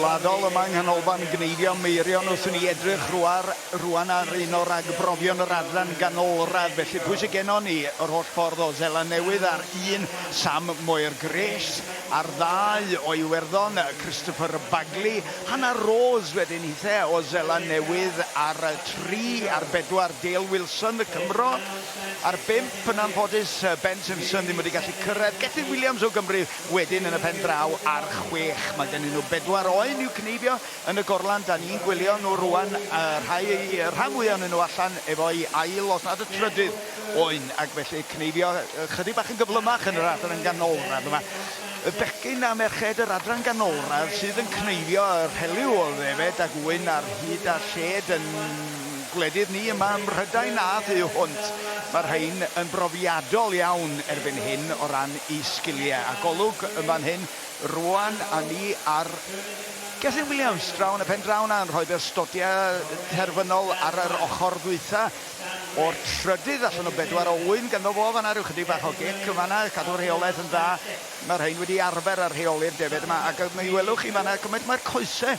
Rhyngwladol yma yng Nghanolfan Gneifio Meirion wrth i ni edrych rwar, rwan ar un o ragbrofion yr adran ganolradd. Felly pwy sydd gennon ni yr holl ffordd o Seland Newydd ar un Sam Moir Grace, ar ddau o Iwerddon Christopher Bagley, Hannah Rose wedyn hithe o Seland Newydd ar tri, ar bedwar Dale Wilson y Cymro, ar bump yn anffodus Ben Simpson ddim wedi gallu cyrraedd, Gethin Williams o Gymru Wedyn yn y pen draw ar chwech. Mae gennyn nhw bedwar oen i'w cneifio yn y gorlan. Da ni'n gwylio nhw rwan, y rhai, y rhan fwya ohonyn nhw allan efo'i ail, os nad y trydydd oen, ac felly cneifio chydig bach yn gyflymach yn yr adran ganolradd yma. Y bechgyn a merched yr adran ganolradd sydd yn cneifio y rhelyw o ddefed ac ŵyn ar hyd a lled yn gwledydd ni yma ym Mhrydain a thu hwnt. Mae'r rhain yn brofiadol iawn erbyn hyn o ran i sgiliau. A golwg yn fan hyn rwan a ni ar Gethin Williams draw yn y pen draw 'na yn rhoid y stodiau terfynol ar yr ochr ddwytha o'r trydydd allan o bedwar o ŵyn ganddo fo fan'na, rhyw chydig bach o gic yn fan'na, cadw rheolaeth yn dda. Mae'r rhain wedi arfer â rheoli'r defaid yma ac mi welwch chi fan'na cymaint mae'r coesau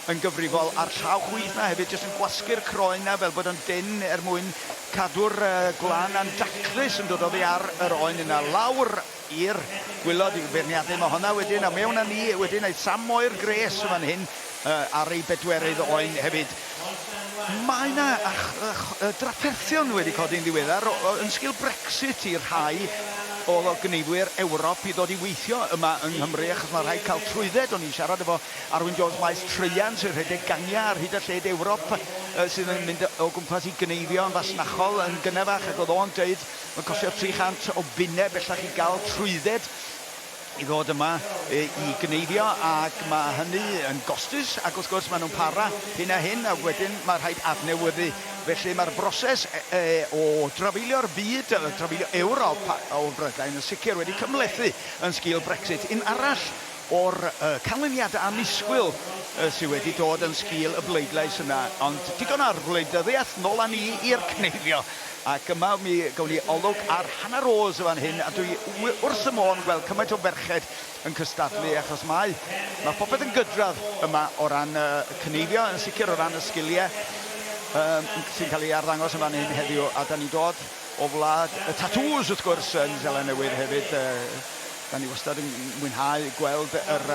yn gyfrifol a'r llaw chwith 'na hefyd jyst yn gwasgu'r croen 'na fel bod o'n dynn er mwyn cadw'r gwlân 'na'n daclus yn dod oddi ar yr oen yna lawr i'r gwilod i'w feirniadu ma' honna wedyn a mewn â ni wedyn aeth Sam Moir Grace yn fan hyn ar ei bedwerydd oen hefyd. Mae 'na drafferthion wedi codi'n ddiweddar yn sgil Brexit i rhai o gneifwyr Ewrop i ddod i weithio yma yng Nghymru achos mae rhaid cael trwydded. O'n i'n siarad efo Arwyn Jones Maes Traean sy'n rhedeg gangiau ar hyd a lled Ewrop sydd yn mynd o gwmpas i gneifio yn fasnachol yn gynharach ac oedd o'n deud mae'n costio 300 o bunnau bellach i gael trwydded i ddod yma i gneifio ac mae hynny yn gostus ac wrth gwrs maen nhw'n para hyn a hyn ac wedyn mae rhaid adnewyddu. Felly mae'r broses o drafeilio'r byd, trafeilio Ewrop o Brydain yn sicr wedi cymhlethu yn sgil Brexit. Un arall o'r canlyniadau annisgwyl sydd wedi dod yn sgil y bleidlais yna. Ond digon ar wleidyddiaeth, nôl â ni i'r cneifio. Ac yma mi gawn ni olwg ar Hannah Rose yn fan hyn, a dwi wrth fy modd yn gweld cymaint o ferched yn cystadlu, achos mae, mae popeth yn gydradd yma o ran y cneifio, yn sicr o ran y sgiliau um, sy'n cael ei arddangos yn fan hyn heddiw, a da ni'n dod o wlad y tatŵs wrth gwrs yn Seland Newydd hefyd. Da ni wastad yn mwynhau gweld yr,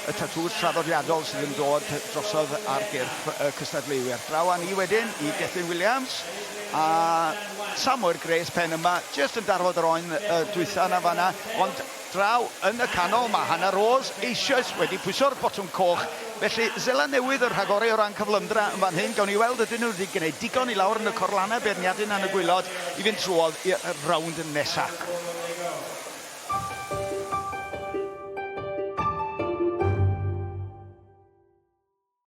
y tatŵs traddodiadol sydd yn dod drosodd ar gyrff y cystadleuwyr. Draw â ni wedyn i Gethin Williams a Samuel Grace pen yma, jyst yn darfod yr oen y dwytha yna fanna, ond draw yn y canol mae Hannah Rose eisoes wedi pwyso'r botwm coch. Felly Seland Newydd yn rhagori o ran cyflymdra yn fan hyn. Gawn ni weld ydyn nhw wedi gwneud digon i lawr yn y corlannau beirniadu 'na yn y gwaelod i fynd trwodd i'r rownd nesa.